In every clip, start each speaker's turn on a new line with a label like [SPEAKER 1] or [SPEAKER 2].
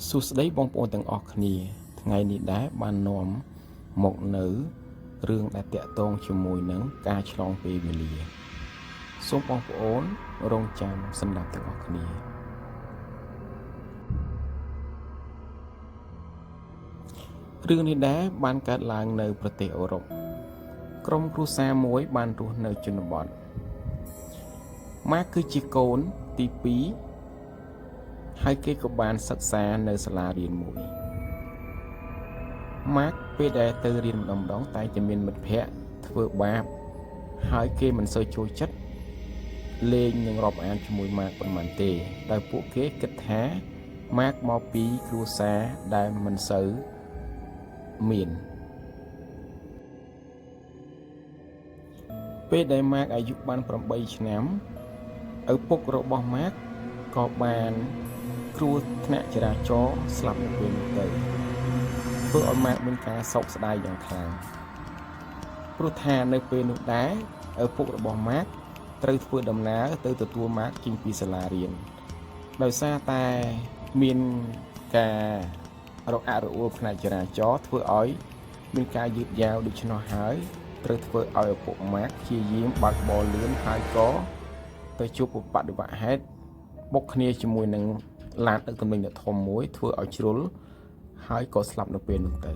[SPEAKER 1] សួស្តីបងប្អូនទាំងអស់គ្នាថ្ងៃនេះដែរបាននាំមកនៅរឿងដែលតាក់ទងជាមួយនឹងការឆ្លងពេលវេលាសូមបងប្អូនរងចាំសម្រាប់ទាំងអស់គ្នារឿងនេះដែរបានកើតឡើងនៅប្រទេសអឺរ៉ុបក្រុមគ្រួសារមួយបានរស់នៅជនបទម៉ាកគឺជាកូនទី2ហើយគេក៏បានសិក្សានៅសាលារៀនមួយម៉ាកពេលដែលទៅរៀនម្ដងម្ដងតែតែមានមិត្តភ័ក្តិធ្វើបាបហើយគេមិនសូវចូលចិត្តលេងនិងរាប់អានជាមួយម៉ាកប៉ុន្មានទេដោយពួកគេគិតថាម៉ាកមកពីគ្រួសារដែលមិនសូវមានពេលដែលម៉ាកអាយុបាន8ឆ្នាំឪពុករបស់ម៉ាកក៏បានគ្រោះថ្នាក់ចរាចរណ៍ស្លាប់នៅពេលនោះទៅធ្វើឲ្យម៉ាកមានការសោកស្ដាយយ៉ាងខ្លាំងព្រោះថានៅពេលនោះដែរឪពុករបស់ម៉ាកត្រូវធ្វើដំណើរទៅទទួលម៉ាកចេញពីសាលារៀនដោយសារតែមានការរអាក់រអួលផ្នែកចរាចរណ៍ធ្វើឲ្យមានការយឺតយ៉ាវដូច្នោះហើយត្រូវធ្វើឲ្យឪពុកម៉ាកព្យាយាមបើកបរលឿនហើយក៏ទៅជួបឧបទ្ទវហេតុបុកគ្នាជាមួយនឹងឡានដឹកទំនិញដ៏ធំមួយធ្វើឲ្យជ្រុលហើយក៏ស្លាប់នៅពេលនោះទៅ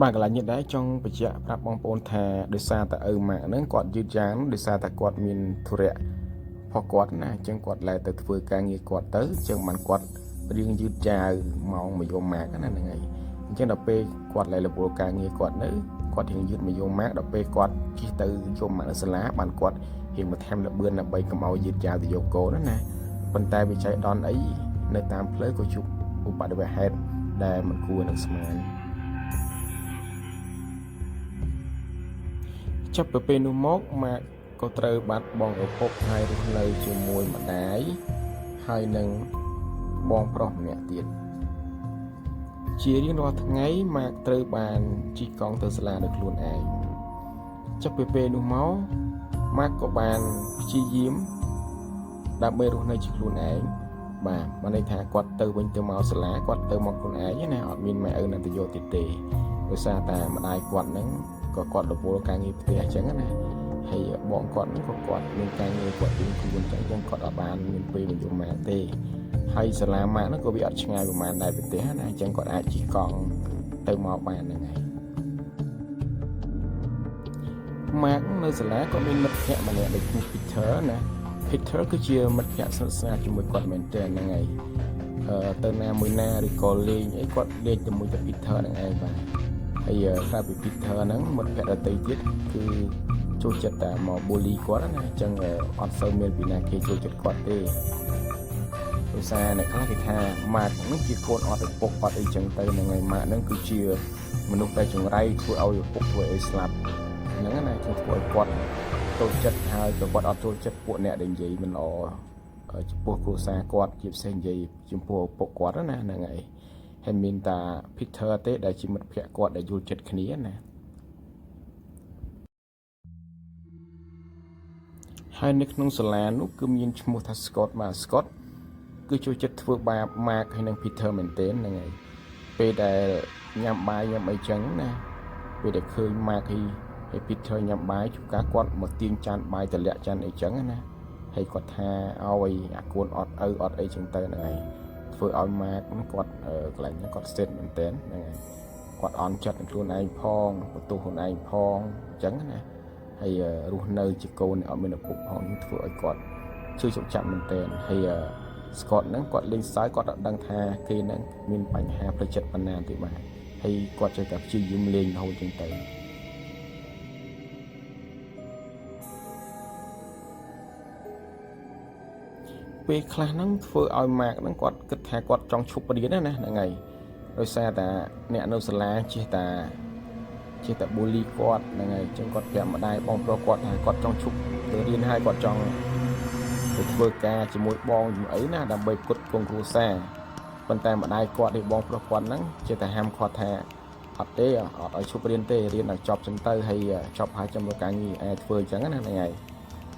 [SPEAKER 1] បាទកន្លែងនេះដែរចង់បញ្ជាក់ប្រាប់បងប្អូនថាដោយសារតែឪម៉ាក់ហ្នឹងគាត់យឺតយ៉ាវដោយសារតែគាត់មានធុរៈផងគាត់ណាអញ្ចឹងគាត់លែទៅធ្វើការងារគាត់ទៅអញ្ចឹងបានគាត់រៀងយឺតយ៉ាវម៉ោងមកយកម៉ាកណាហ្នឹងហើយអញ្ចឹងដល់ពេលគាត់លែរវល់ការងារគាត់នៅគាត់រៀងយឺតមកយកម៉ាកដល់ពេលគាត់ជិះទៅយកម៉ាកនៅសាលាបានគាត់រៀងបន្ថែមល្បឿនដើម្បីកុំឲ្យយឺតយ៉ាវទៅយកកូនណាប៉ុន្តែវិច័យដនអីនៅតាមផ្លូវក៏ជួបឧបទ្ទវហេតុដែលមិនគួរនឹងស្មានចាប់ពីពេលនោះមកម៉ាកក៏ត្រូវបាត់បង់ឪពុកហើយរស់នៅជាមួយម្ដាយហើយនឹងបងប្រុសម្នាក់ទៀតជារៀងរាល់ថ្ងៃម៉ាកត្រូវបានជិះកង់ទៅសាលាដោយខ្លួនឯងចាប់ពីពេលនោះមកម៉ាកក៏បានព្យាយាមដើម្បីរស់នៅជាខ្លួនឯងបាទបានន័យថាគាត់ទៅវិញទៅមកសាលាគាត់ទៅមកខ្លួនឯងណាអត់មានម៉ែឪណាទៅយកទៀតទេដោយសារតែម្ដាយគាត់ហ្នឹងក៏គាត់រវល់ការងារផ្ទះអញ្ចឹងណាហើយបងគាត់ហ្នឹងក៏គាត់មានការងារគាត់រៀងខ្លួនអញ្ចឹងគាត់អត់បានមានពេលមកយកម៉ាកទេហើយសាលាម៉ាកហ្នឹងក៏វាអត់ឆ្ងាយប្រហែលដែរពីផ្ទះណាអញ្ចឹងគាត់អាចជិះកង់ទៅមកបានហ្នឹងហើយម៉ាកនៅសាលាក៏មានមិត្តភ័ក្តិម្នាក់ដូចឈ្មោះ Peter ណា Peter គឺជាមិត្តភ័ក្តិស្និទ្ធស្នាលជាមួយគាត់មែនទែនហ្នឹងហើយអឺទៅណាមួយណាឬក៏លេងអីគាត់លេងជាមួយតែ Peter ហ្នឹងឯងបាទហើយក្រៅពី Peter ហ្នឹងមិត្តភ័ក្តិដទៃទៀតគឺចូលចិត្តតែមក bully គាត់ណាអញ្ចឹងអត់សូវមានពីណាគេចូលចិត្តគាត់ទេដោយសារអ្នកខ្លះគេថាម៉ាកហ្នឹងជាកូនអត់ឪពុកអត់អីចឹងទៅហ្នឹងហើយម៉ាកហ្នឹងគឺជាមនុស្សតែចង្រៃធ្វើឲ្យឪពុកធ្វើឲ្យស្លាប់ហ្នឹងណាចឹងធ្វើឲ្យគាត់តូចចិត្តហើយក៏គាត់អត់ចូលចិត្តពួកអ្នកដែលនិយាយមិនល្អចំពោះគ្រួសារគាត់ជាពិសេសនិយាយចំពោះឪពុកគាត់ណាហ្នឹងហើយហើយមានតា Peter ទេដែលជាមិត្តភក្តិគាត់ដែលយល់ចិត្តគ្នាណាហើយនៅក្នុងសាលានោះគឺមានឈ្មោះថា Scott បាទ Scott គឺចូលចិត្តធ្វើបាប Mark ហើយនិង Peter មែនទែនហ្នឹងហើយពេលដែលញ៉ាំបាយញ៉ាំអីចឹងណាពេលដែលឃើញ Mark ហើយ Peter ញ៉ាំបាយជួនកាលគាត់មកទាញចានបាយតម្លាក់ចានអីចឹងណាហើយគាត់ថាឲ្យអាកូនអត់ឪអត់អីចឹងទៅហ្នឹងហើយធ្វើឲ្យ Mark ហ្នឹងគាត់កន្លែងហ្នឹងគាត់សេតមែនទែនហ្នឹងហើយគាត់អន់ចិត្តនឹងខ្លួនឯងផងបន្ទោសខ្លួនឯងផងអញ្ចឹងណាហើយរស់នៅជាកូនអត់មានឪពុកផងធ្វើឲ្យគាត់ជឿជក់ចាប់មែនទែនហើយស្កតហ្នឹងគាត់លេងសើចគាត់អត់ដឹងថាគេហ្នឹងមានបញ្ហាផ្លូវចិត្តប៉ុណ្ណាទេបាទហើយគាត់ចេះតែព្យាយាមលេងរហូតចឹងទៅពេលខ្លះហ្នឹងធ្វើឲ្យម៉ាកហ្នឹងគាត់គិតថាគាត់ចង់ឈប់រៀនណាហ្នឹងហើយដោយសារតែអ្នកនៅសាលាចេះតែ bully គាត់ហ្នឹងហើយអញ្ចឹងគាត់ប្រាប់ម្ដាយបងប្រុសគាត់ថាគាត់ចង់ឈប់ទៅរៀនហើយគាត់ចង់ទៅធ្វើការជាមួយបងជាមួយអីណាដើម្បីផ្គត់ផ្គង់គ្រួសារប៉ុន្តែម្ដាយគាត់នេះបងប្រុសគាត់ហ្នឹងចេះតែហាមគាត់ថាអត់ទេអត់ឲ្យឈប់រៀនទេរៀនឲ្យចប់ចឹងទៅហើយចប់ហើយចាំរកការងារអាចធ្វើអញ្ចឹងណាហ្នឹងហើយ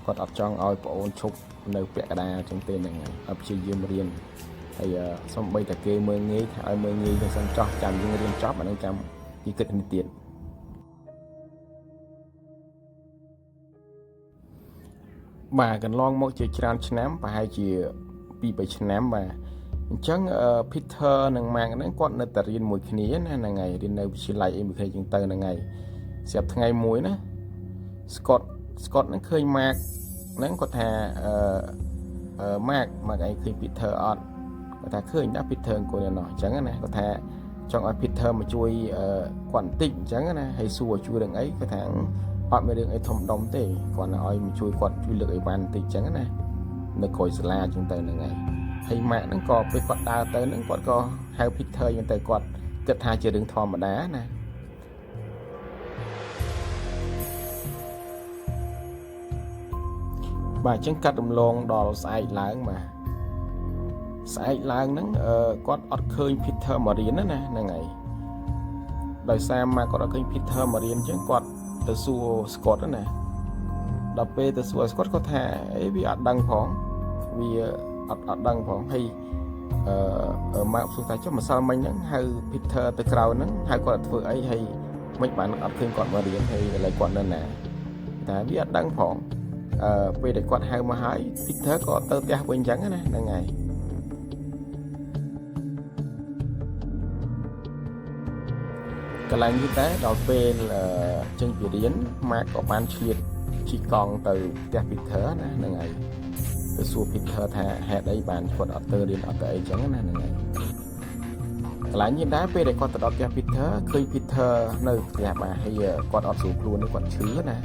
[SPEAKER 1] គាត់អត់ចង់ឲ្យប្អូនឈប់នៅពាក់កណ្ដាលអញ្ចឹងទេហ្នឹងហើយឲ្យព្យាយាមរៀនហើយសំបីតែគេមើលងាយថាឲ្យមើលងាយទៅសិនចោះចាំយើងរៀនចប់អានឹងចាំគេគិតគ្នាទៀតបាទកន្លងមកជាច្រើនឆ្នាំប្រហែលជា2 3ឆ្នាំបាទអញ្ចឹង Peter និង Mark ហ្នឹងគាត់នៅតែរៀនមួយគ្នាណាហ្នឹងហើយរៀននៅវិទ្យាល័យអីមួយគ្នាចឹងទៅហ្នឹងហើយស្រាប់ថ្ងៃមួយណា Scott ហ្នឹងឃើញ Mark ហ្នឹងគាត់ថាអឺអឺ Mark Mark ឯងឃើញ Peter អត់គាត់ថាឃើញណា Peter អង្គុយនៅនោះអញ្ចឹងណាគាត់ថាចង់ឲ្យ Peter មកជួយគាត់បន្តិចអញ្ចឹងណាហើយសួរជួយរឿងអីគាត់ថាអត់មានរឿងអីធំដុំទេគាត់ឲ្យមកជួយគាត់ជួយលើកអីវ៉ាន់បន្តិចអញ្ចឹងណានៅក្រោយសាលាអញ្ចឹងទៅហ្នឹងហើយហើយម៉ាក់ហ្នឹងក៏ពេលគាត់ដើរទៅហ្នឹងគាត់ក៏ហៅ Peter អញ្ចឹងទៅគាត់គិតថាជារឿងធម្មតាណាបាទអញ្ចឹងកាត់រំលងដល់ស្អែកឡើងបាទស្អែកឡើងហ្នឹងគាត់អត់ឃើញ Peter មករៀនណាហ្នឹងហើយដោយសារមកគាត់អត់ឃើញ Peter មករៀនអញ្ចឹងគាត់ទៅសួរ Scott ណាដល់ពេលទៅសួរ Scott គាត់ថាអីវាអត់ដឹងផងវាអត់ដឹងផងហើយអឺមកសួរថាចុះម្សិលមិញហ្នឹងហៅ Peter ទៅក្រៅហ្នឹងហៅគាត់ធ្វើអីហើយមិនបានអត់ឃើញគាត់មករៀនហើយឥឡូវគាត់នៅណាតែវាអត់ដឹងផងអឺពេលដែលគាត់ហៅមកហើយ Peter ក៏ទៅផ្ទះវិញអញ្ចឹងណាហ្នឹងហើយកន្លែងនេះដែរដល់ពេលចេញពីរៀនម៉ាកក៏បានឆ្លៀតជិះកង់ទៅផ្ទះ Peter ណាហ្នឹងហើយទៅសួរ Peter ថាហេតុអីបានគាត់អត់ទៅរៀនអត់ទៅអីចឹងណាហ្នឹងហើយកន្លែងនេះដែរពេលដែលគាត់ទៅដល់ផ្ទះ Peter ឃើញ Peter នៅផ្ទះបាទហើយគាត់អត់ស្រួលខ្លួនគាត់ឈឺណា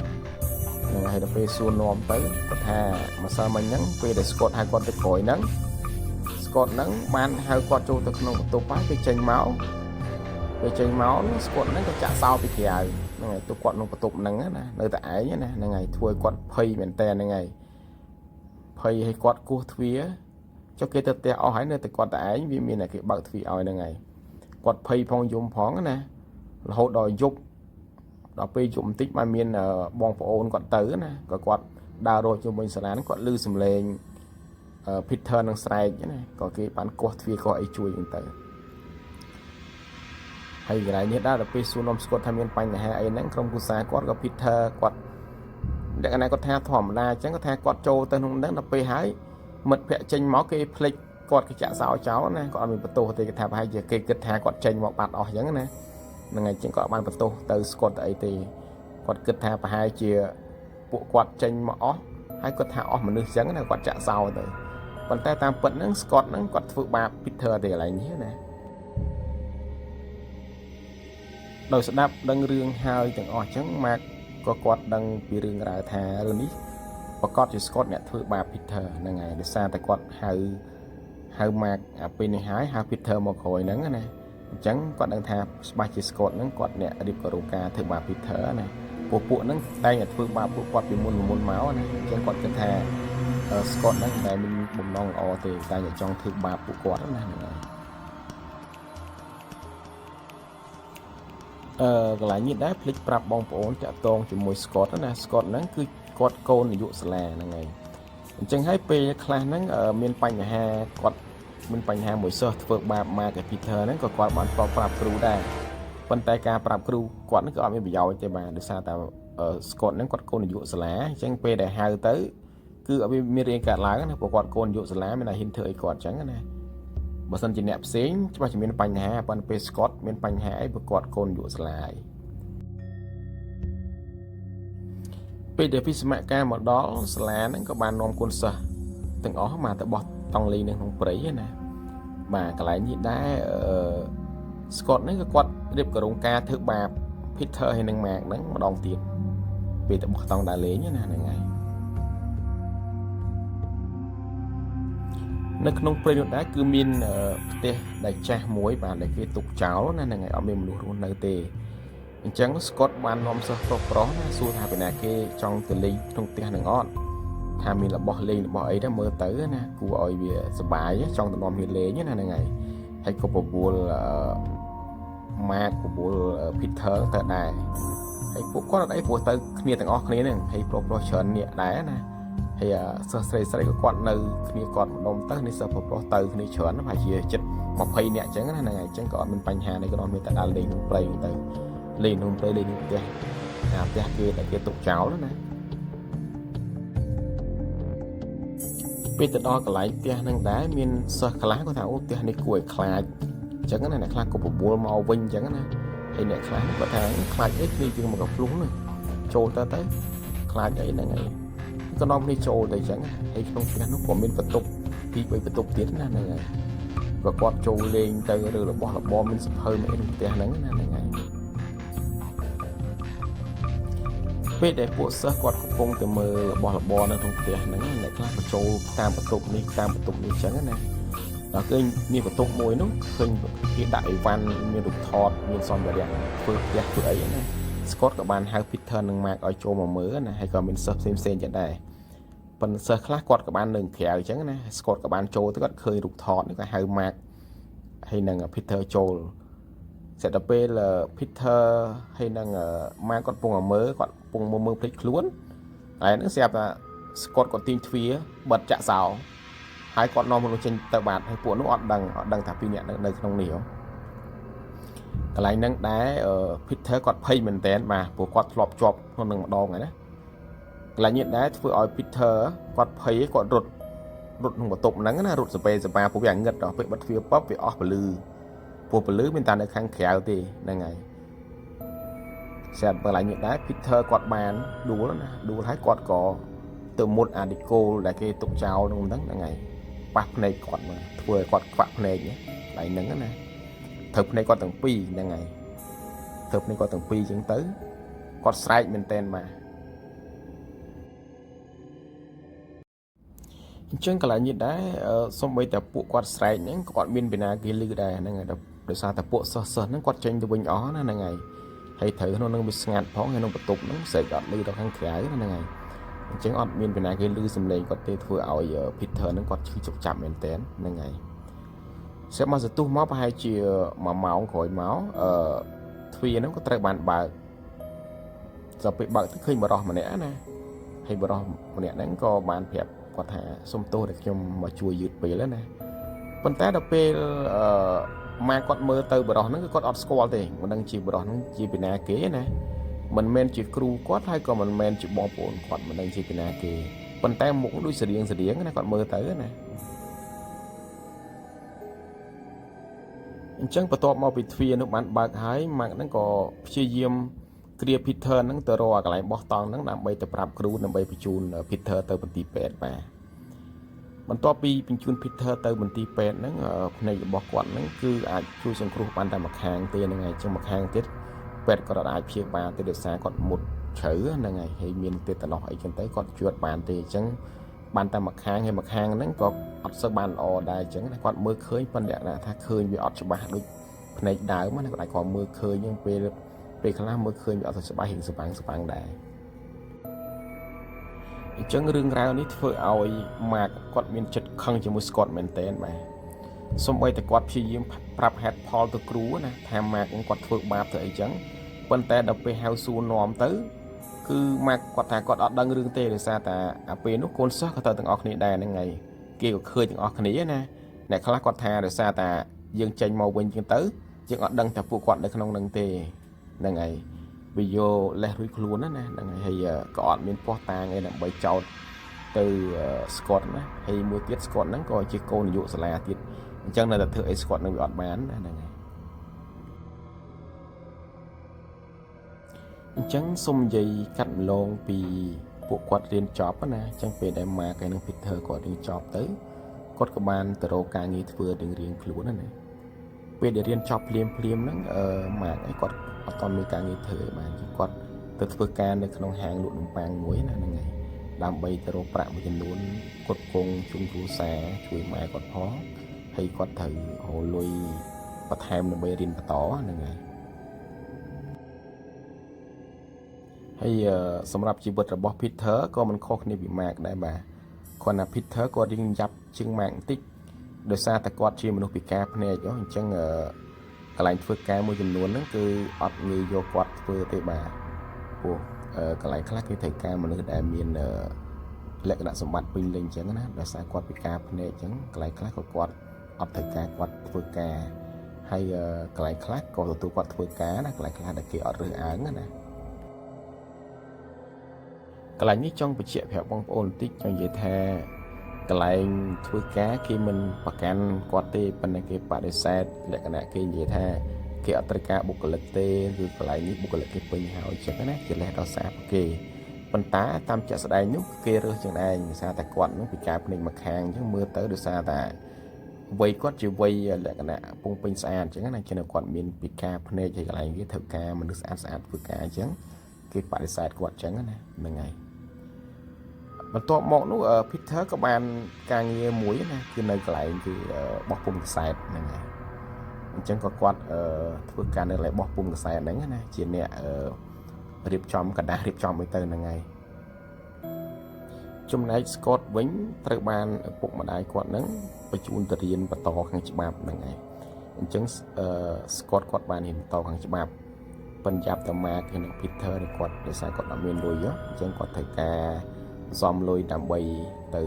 [SPEAKER 1] ហ្នឹងហើយដល់ពេលសួរនាំទៅគាត់ថាម្សិលមិញហ្នឹងពេលដែល Scott ហៅគាត់ទៅក្រោយហ្នឹង Scott ហ្នឹងបានហៅគាត់ចូលទៅក្នុងបន្ទប់ហើយពេលចេញមកពេលចេញមក Scott ហ្នឹងក៏ចាក់សោពីក្រៅហ្នឹងហើយទុកគាត់ក្នុងបន្ទប់ហ្នឹងណានៅតែឯងណាហ្នឹងហើយធ្វើឲ្យគាត់ភ័យមែនតើហ្នឹងហើយភ័យឲ្យគាត់គោះទ្វារចុះគេទៅផ្ទះអស់ហើយនៅតែគាត់តែឯងវាមានតែគេបើកទ្វារឲ្យហ្នឹងហើយគាត់ភ័យផងយំផងណារហូតដល់យប់ដល់ពេលយប់បន្តិចបានមានបងប្អូនគាត់ទៅណាក៏គាត់ដើររត់ជុំវិញសាលាហ្នឹងគាត់ឮសំឡេង Peter នឹងស្រែកណាក៏គេបានគាស់ទ្វារគាស់អីជួយហ្នឹងទៅហើយកន្លែងនេះដែរដល់ពេលសួរនាំស្គាល់ថាមានបញ្ហាអីហ្នឹងក្រុមគូសាគាត់ក៏ Peter គាត់លក្ខណៈគាត់ថាធម្មតាអញ្ចឹងគាត់ថាគាត់ចូលទៅក្នុងហ្នឹងដល់ពេលហើយមិត្តភ័ក្ដិចេញមកគេភ្លេចគាត់គេចាក់សោចោលណាគាត់អត់មានបន្ទោសទេគេថាប្រហែលជាគេគិតថាគាត់ចេញមកបាត់អស់អញ្ចឹងណាហ្នឹងហើយជាងគាត់បានបន្ទោសទៅស្គាល់ទៅអីទេគាត់គិតថាប្រហែលជាពួកគាត់ចេញមកអស់ហើយគាត់ថាអស់មនុស្សអញ្ចឹងណាគាត់ចាក់សោទៅប៉ុន្តែតាមពិតហ្នឹង Scott ហ្នឹងគាត់ធ្វើបាប Peter ទេកន្លែងនេះណាដោយស្ដាប់ដឹងរឿងហើយទាំងអស់អញ្ចឹង Mark ក៏គាត់ដឹងពីរឿងរ៉ាវថារឿងនេះប្រកាសជា Scott អ្នកធ្វើបាប Peter ហ្នឹងហើយដោយសារតែគាត់ហៅហៅ Mark អាពេលនេះហើយហៅ Peter មកក្រោយហ្នឹងណាអញ្ចឹងគាត់ដឹងថាច្បាស់ជា Scott ហ្នឹងគាត់អ្នករៀបករោការធ្វើបាប Peter ណាពួកពួកហ្នឹងតែងតែធ្វើបាបពួកគាត់ពីមុនមុនមកណាអញ្ចឹងគាត់គិតថា Scott ហ្នឹងមិនដែលមានបំណងល្អទេតែតែចង់ធ្វើបាបពួកគាត់ណាហ្នឹងហើយអឺកន្លែងនេះដែរភ្លេចប្រាប់បងប្អូនតាក់ទងជាមួយ Scott ណា Scott ហ្នឹងគឺគាត់កូននាយកសាលាហ្នឹងហើយអញ្ចឹងហើយពេលខ្លះហ្នឹងមានបញ្ហាគាត់មានបញ្ហាមួយសិស្សធ្វើបាបមកឯ Peter ហ្នឹងក៏គាត់បានធ្លាប់ប្រាប់គ្រូដែរប៉ុន្តែការប្រាប់គ្រូគាត់ហ្នឹងក៏អត់មានប្រយោជន៍ទេបាទដោយសារតែ Scott ហ្នឹងគាត់កូននាយកសាលាអញ្ចឹងពេលដែលហៅទៅគឺអត់មានរឿងកើតឡើងណាព្រោះគាត់កូននាយកសាលាមានតែហ៊ានធ្វើអីគាត់អញ្ចឹងណាបើសិនជាអ្នកផ្សេងច្បាស់ជាមានបញ្ហាប៉ុន្តែពេល Scott មានបញ្ហាអីព្រោះគាត់កូននាយកសាលាហើយពេលដែលវិស្មការមកដល់សាលាហ្នឹងក៏បាននាំកូនសិស្សទាំងអស់មកទៅបោះតង់លេងនៅក្នុងព្រៃណាបាទកន្លែងនេះដែរអឺ Scott ហ្នឹងក៏គាត់រៀបករងការធ្វើបាប Peter ហើយនិង Mark ហ្នឹងម្ដងទៀតពេលទៅបោះតង់ដើរលេងណាហ្នឹងហើយនៅក្នុងព្រៃនោះដែរគឺមានផ្ទះដែលចាស់មួយបាទដែលគេទុកចោលណាហ្នឹងហើយអត់មានមនុស្សរស់នៅទេអញ្ចឹង Scott បាននាំសិស្សប្រុសប្រុសណាសួរថាពីណាគេចង់ទៅលេងក្នុងផ្ទះហ្នឹងអត់ថាមានរបស់លេងរបស់អីទៅមើលទៅណាគួរឲ្យវាសប្បាយចង់ទៅនាំគ្នាលេងណាហ្នឹងហើយហើយក៏បបួលម៉ាកបបួល Peter ទៅដែរហើយពួកគាត់អត់អីព្រោះទៅគ្នាទាំងអស់គ្នាហ្នឹងហើយប្រុសប្រុសច្រើននាក់ដែរណា ហើយសិស្សស្រីស្រីក៏គាត់នៅគ្នាគាត់ម្ដុំទៅនេះសិស្សប្រុសប្រុសទៅគ្នាច្រើនប្រហែលជាជិត20នាក់អញ្ចឹងណាហ្នឹងហើយអញ្ចឹងក៏អត់មានបញ្ហានេះក៏អត់មានតែដើរលេងក្នុងព្រៃទៅលេងក្នុងព្រៃលេងក្នុងផ្ទះអាផ្ទះគេតែគេទុកចោលណាពេលទៅដល់កន្លែងផ្ទះហ្នឹងដែរមានសិស្សខ្លះគាត់ថាអូផ្ទះនេះគួរឲ្យខ្លាចអញ្ចឹងណាអ្នកខ្លះក៏បបួលមកវិញអញ្ចឹងណាហើយអ្នកខ្លះគាត់ថាខ្លាចអីគ្នាជាងមកក៏ភ្លុះនោះចូលទៅទៅខ្លាចអីហ្នឹងហើយក៏នាំគ្នាចូលទៅអញ្ចឹងហើយក្នុងផ្ទះនោះក៏មានបន្ទប់ពី3បន្ទប់ទៀតណាហ្នឹងហើយក៏គាត់ចូលលេងទៅឬរបស់របរមានសភៅមានក្នុងផ្ទះហ្នឹងណាហ្នឹងហើយពេលដែលពួកសិស្សគាត់កំពុងតែមើលរបស់របរនៅក្នុងផ្ទះហ្នឹងអ្នកខ្លះក៏ចូលតាមបន្ទប់នេះតាមបន្ទប់នេះអញ្ចឹងណាដល់ឃើញមានបន្ទប់មួយនោះឃើញគេដាក់អីវ៉ាន់មានរូបថតមានសម្ភារៈធ្វើផ្ទះធ្វើអីណាស្កតក៏បានហៅ Peter និង Mark ឲ្យចូលមកមើលណាហើយក៏មានសិស្សផ្សេងផ្សេងទៀតដែរប៉ុន្តែសិស្សខ្លះគាត់ក៏បាននៅក្រៅអញ្ចឹងណាស្កតក៏បានចូលទៅគាត់ឃើញរូបថតនេះក៏ហៅ Mark ហើយនិង Peter ចូលស្រាប់តែពេល Peter ហើយនិង Mark គាត់ពងតែមើលគាត់ពងមើលមើលភ្លេចខ្លួនហើយហ្នឹងស្រាប់តែស្កតគាត់ទាញទ្វារបិទចាក់សោហើយគាត់នាំមនុស្សចេញទៅបាត់ហើយពួកនោះអត់ដឹងអត់ដឹងថាពីរនាក់នៅក្នុងនេះហ៎កន្លែងហ្នឹងដែរ Peter គាត់ភ័យមែនតើបាទព្រោះគាត់ធ្លាប់ជាប់ក្នុងនឹងម្ដងហើយណាកន្លែងនេះដែរធ្វើឲ្យ Peter គាត់ភ័យគាត់រត់រត់ក្នុងបន្ទប់ហ្នឹងណារត់សពេសបាព្រោះវាងឹតដល់ពេលបិទទ្វារពប់វាអស់ពលឺព្រោះពលឺមានតែនៅខាងក្រៅទេហ្នឹងហើយស្រាប់កន្លែងនេះដែរ Peter គាត់បានដួលណាដួលហើយគាត់ក៏ទៅមុតអាឌីកូលដែលគេទុកចោលនោះហ្នឹងហ្នឹងហើយប៉ះភ្នែកគាត់មកធ្វើឲ្យគាត់ខ្វាក់ភ្នែកកន្លែងហ្នឹងណាត្រូវភ្នែកគាត់ទាំងពីរហ្នឹងហើយត្រូវភ្នែកគាត់ទាំងពីរអញ្ចឹងទៅគាត់ស្រែកមែនតែនបាទអញ្ចឹងកន្លែងនេះដែរសំបីតែពួកគាត់ស្រែកហ្នឹងគាត់មានពីណាគេលឺដែរហ្នឹងហើយដោយសារតែពួកសិស្សសិស្សហ្នឹងគាត់ចេញទៅវិញអស់ណាហ្នឹងហើយហើយត្រូវក្នុងហ្នឹងវាស្ងាត់ផងហើយក្នុងបន្ទប់ហ្នឹងស្រែកអត់លឺដល់ខាងក្រៅណាហ្នឹងហើយអញ្ចឹងអត់មានពីណាគេលឺសំឡេងគាត់ទេធ្វើឲ្យ Peter ហ្នឹងគាត់ឈឺចុកចាប់មែនតើហ្នឹងហើយស្រាប់មកសន្ទុះមកប្រហែលជា1ម៉ោងក្រោយមកអឺទ្វារហ្នឹងក៏ត្រូវបានបើកស្រាប់ពេលបើកទៅឃើញបរិសម្នាក់ណាហើយបរិសម្នាក់ហ្នឹងក៏បានប្រាប់គាត់ថាសុំទោសដែលខ្ញុំមកជួយយឺតពេលណាប៉ុន្តែដល់ពេលអឺម៉ែគាត់មើលទៅបរិសហ្នឹងគឺគាត់អត់ស្គាល់ទេមិនដឹងជាបរិសហ្នឹងជាពីណាគេណាមិនមែនជាគ្រូគាត់ហើយក៏មិនមែនជាបងប្អូនគាត់មិនដឹងជាពីណាគេប៉ុន្តែមុខដូចស្រៀងស្រៀងណាគាត់មើលទៅណាអញ្ចឹងបន្ទាប់មកពីទ្វារនោះបានបើកហើយម៉ាក់ហ្នឹងក៏ព្យាយាមគ្រា Peter ហ្នឹងទៅរកកន្លែងបោះតង់ហ្នឹងដើម្បីទៅប្រាប់គ្រូដើម្បីបញ្ជូន Peter ទៅមន្ទីរពេទ្យបាទបន្ទាប់ពីបញ្ជូន Peter ទៅមន្ទីរពេទ្យហ្នឹងភ្នែករបស់គាត់ហ្នឹងគឺអាចជួយសង្គ្រោះបានតែម្ខាងទេហ្នឹងហើយចឹងម្ខាងទៀតពេទ្យក៏អាចព្យាបាលទេដោយសារគាត់មុតជ្រៅហ្នឹងហើយហើយមានទេតាណោះអីចឹងទៅគាត់ជួតបានទេអញ្ចឹងបានតែម្ខាងហើយម្ខាងហ្នឹងក៏អត់សូវបានល្អដែរអញ្ចឹងណាគាត់មើលឃើញប៉ុន្តែថាឃើញវាអត់ច្បាស់ដូចភ្នែកដើមណាគាត់អាចគាត់មើលឃើញហ្នឹងពេលពេលខ្លះមើលឃើញវាអត់សូវច្បាស់រៀងស្វាងស្វាងដែរអញ្ចឹងរឿងរ៉ាវនេះធ្វើឲ្យម៉ាកគាត់មានចិត្តខឹងជាមួយស្កតមែនតើបាទសំបីតែគាត់ព្យាយាមប្រាប់ហេតុផលទៅគ្រូណាថាម៉ាកគាត់ធ្វើបាបទៅអីចឹងប៉ុន្តែដល់ពេលហៅសួរនាំទៅគឺម៉ាកគាត់ថាគាត់អត់ដឹងរឿងទេដោយសារតែអាពេលនោះកូនសិស្សក៏ទៅទាំងអស់គ្នាដែរហ្នឹងហើយគេក៏ឃើញទាំងអស់គ្នាណាអ្នកខ្លះគាត់ថាដោយសារតែយើងចេញមកវិញចឹងទៅយើងអត់ដឹងថាពួកគាត់នៅក្នុងនឹងទេហ្នឹងហើយវាយកលេសរួចខ្លួនណាណាហ្នឹងហើយហើយក៏អត់មានភស្តុតាងអីដើម្បីចោទទៅស្កតណាហើយមួយទៀតស្កតហ្នឹងក៏ជាកូននាយកសាលាទៀតអញ្ចឹងនៅតែធ្វើអីស្កតនឹងវាអត់បានណាហ្នឹងហើយអញ្ចឹងសូមនិយាយកាត់ម្លងពីពួកគាត់រៀនចប់ណាអញ្ចឹងពេលដែលម៉ាកហើយនិង Peter គាត់រៀនចប់ទៅគាត់ក៏បានទៅរកការងារធ្វើរៀងរៀងខ្លួនណាណាពេលដែលរៀនចប់ភ្លាមភ្លាមហ្នឹងអឺម៉ាកឯងគាត់អត់ទាន់មានការងារធ្វើឯបានគាត់ទៅធ្វើការនៅក្នុងហាងលក់នំប៉័ងមួយណាហ្នឹងហើយដើម្បីទៅរកប្រាក់មួយចំនួនគាត់គង់ជុំគ្រួសារជួយម៉ែគាត់ផងហើយគាត់ត្រូវរកលុយបន្ថែមដើម្បីរៀនបន្តហ្នឹងហើយហើយសម្រាប់ជីវិតរបស់ Peter ក៏មិនខុសគ្នាពី Mark ដែរបាទគ្រាន់តែ Peter គាត់រៀងយ៉ាប់ជាង Mark បន្តិចដោយសារតែគាត់ជាមនុស្សពិការភ្នែកអញ្ចឹងកន្លែងធ្វើការមួយចំនួនហ្នឹងគឺអត់ងាយយកគាត់ធ្វើទេបាទព្រោះកន្លែងខ្លះគេត្រូវការមនុស្សដែលមាន លក្ខណៈសម្បត្តិពេញលេញអញ្ចឹងណាដោយសារគាត់ពិការភ្នែកអញ្ចឹងកន្លែងខ្លះក៏គាត់អត់ត្រូវការគាត់ធ្វើការហើយកន្លែងខ្លះក៏ទទួលគាត់ធ្វើការណាកន្លែងខ្លះដែលគេអត់រើសអើងណាកន្លែងនេះចង់បញ្ជាក់ប្រាប់បងប្អូនបន្តិចចង់និយាយថាកន្លែងធ្វើការគេមិនប្រកាន់គាត់ទេប៉ុន្តែគេបដិសេធលក្ខណៈគេនិយាយថាគេអត់ត្រូវការបុគ្គលិកទេគឺកន្លែងនេះបុគ្គលិកគេពេញហើយអញ្ចឹងណាជាលេសដល់សារគេប៉ុន្តែតាមជាក់ស្ដែងនោះគេរើសជាងឯងដោយសារតែគាត់នឹងពិការភ្នែកមួយខាងអញ្ចឹងមើលទៅដោយសារតែវ័យគាត់ជាវ័យលក្ខណៈពងពេញស្អាតអញ្ចឹងណាចឹងគាត់មានពិការភ្នែកហើយកន្លែងគេធ្វើការមនុស្សស្អាតស្អាតធ្វើការអញ្ចឹងគេបដិសេធគាត់អញ្ចឹងណាហ្នឹងហើយបន្ទាប់មកនោះ Peter ក៏បានការងារមួយណាគឺនៅកន្លែងគឺបោះពុម្ពកាសែតហ្នឹងហើយអញ្ចឹងក៏គាត់ធ្វើការនៅកន្លែងបោះពុម្ពកាសែតហ្នឹងណាជាអ្នករៀបចំក្រដាសរៀបចំអីទៅហ្នឹងហើយចំណែក Scott វិញត្រូវបានឪពុកម្ដាយគាត់ហ្នឹងបញ្ជូនទៅរៀនបន្តខាងច្បាប់ហ្នឹងហើយអញ្ចឹង Scott គាត់បានរៀនបន្តខាងច្បាប់បញ្ចាប់តែ Mark ហើយនិង Peter នេះគាត់ដោយសារគាត់អត់មានលុយអញ្ចឹងគាត់ត្រូវការសំលុយដើម្បីទៅ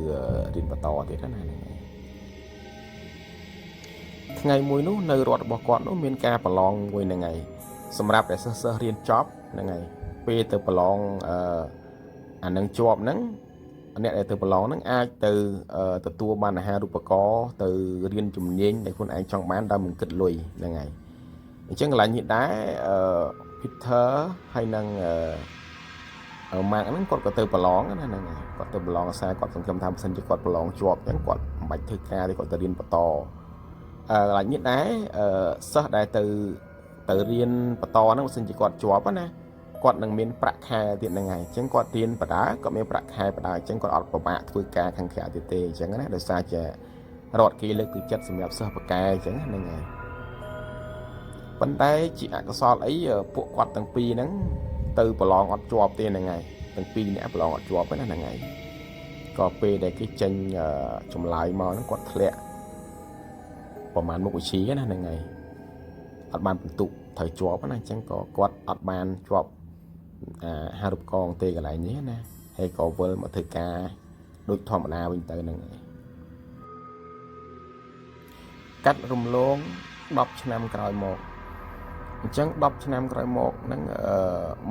[SPEAKER 1] រៀនបន្តទៀតណាហ្នឹងហើយថ្ងៃមួយនោះនៅរដ្ឋរបស់គាត់នោះមានការប្រឡងមួយហ្នឹងហើយសម្រាប់តែសិស្សសិស្សរៀនចប់ហ្នឹងហើយពេលទៅប្រឡងអឺអានឹងជាប់ហ្នឹងអ្នកដែលទៅប្រឡងហ្នឹងអាចទៅទទួលបានអាហារូបករណ៍ទៅរៀនជំនាញដែលខ្លួនឯងចង់បានដោយមិនគិតលុយហ្នឹងហើយអញ្ចឹងកន្លែងនេះដែរអឺ Peter ហើយនឹងអឺម៉ាក់ហ្នឹងគាត់ក៏ទៅប្រឡងណាហ្នឹងហើយគាត់ទៅប្រឡងអាសាគាត់សង្ឃឹមថាបើសិនជាគាត់ប្រឡងជាប់អញ្ចឹងគាត់មិនបាច់ធ្វើការទេគាត់ទៅរៀនបន្តអឺកន្លែងនេះដែរអឺសិស្សដែលទៅរៀនបន្តហ្នឹងបើសិនជាគាត់ជាប់ណាគាត់នឹងមានប្រាក់ខែទៀតហ្នឹងហើយអញ្ចឹងគាត់រៀនបដាគាត់មានប្រាក់ខែបដាអញ្ចឹងគាត់អត់ពិបាកធ្វើការខាងក្រៅទៀតទេអញ្ចឹងណាដោយសារជារដ្ឋគេលើកទឹកចិត្តសម្រាប់សិស្សបកែអញ្ចឹងហ្នឹងហើយប៉ុន្តែជាអកុសលអីពួកគាត់ទាំងពីរហ្នឹងទៅប្រឡងអត់ជាប់ទេហ្នឹងហើយទាំងពីរអ្នកប្រឡងអត់ជាប់ទេណាហ្នឹងហើយក៏ពេលដែលគេចេញចម្លើយមកហ្នឹងគាត់ធ្លាក់ប្រហែលមុខវិជ្ជាណាហ្នឹងហើយអត់បានបន្ទុកត្រូវជាប់ណាអញ្ចឹងក៏គាត់អត់បានជាប់អាហារូបករណ៍ទេកន្លែងនេះណាហើយក៏វិលមកធ្វើការដូចធម្មតាវិញទៅហ្នឹងហើយកាត់រំលង10ឆ្នាំក្រោយមកអញ្ចឹង10ឆ្នាំក្រោយមកហ្នឹងអឺ